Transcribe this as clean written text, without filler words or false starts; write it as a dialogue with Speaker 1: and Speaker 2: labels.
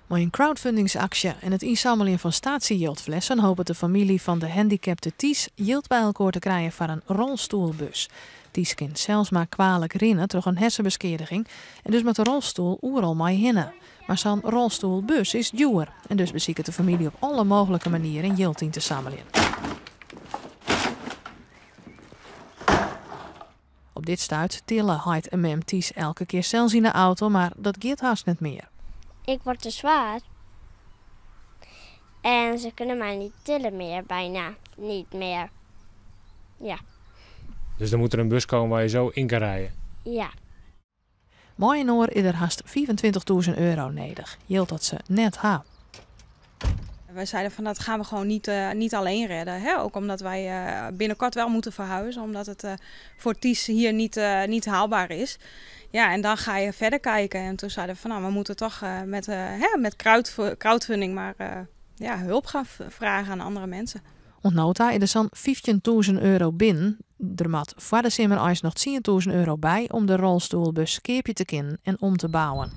Speaker 1: Mei in crowdfundingsaksje en it ynsammeljen fan statiegjildflessen hopet de famylje fan de handicapte Ties jild by elkoar te krijen foar in rolstoelbus. Ties kin sels mar kwalik rinne troch in hersenbeskeadiging en dus moat de rolstoel oeral mei hinne. Mar sa'n rolstoelbus is djoer en dus besiket de famylje op alle mooglike manieren jild yn te sammeljen. Op dit stuit tille heit en mem Ties elke kear sels yn de auto, mar dat giet hast net mear.
Speaker 2: Ik word te zwaar. En ze kunnen mij niet tillen meer, bijna. Niet meer. Ja.
Speaker 3: Dus dan moet er een bus komen waar je zo in kan rijden?
Speaker 2: Ja.
Speaker 1: Mei-inoar is der hast 25.000 euro nedich, jild dat se net ha.
Speaker 4: Wij zeiden van dat gaan we gewoon niet alleen redden. Hè? Ook omdat wij binnenkort wel moeten verhuizen, omdat het voor Ties hier niet haalbaar is. Ja, en dan ga je verder kijken. En toen zeiden we van nou, we moeten toch met crowdfunding maar ja, hulp gaan vragen aan andere mensen.
Speaker 1: Oant no ta is der sa'n 15.000 euro binnen. Der moat foar de simmer eins noch 10.000 euro by om de rolstoelbus keapje te kinnen en om te bouwen.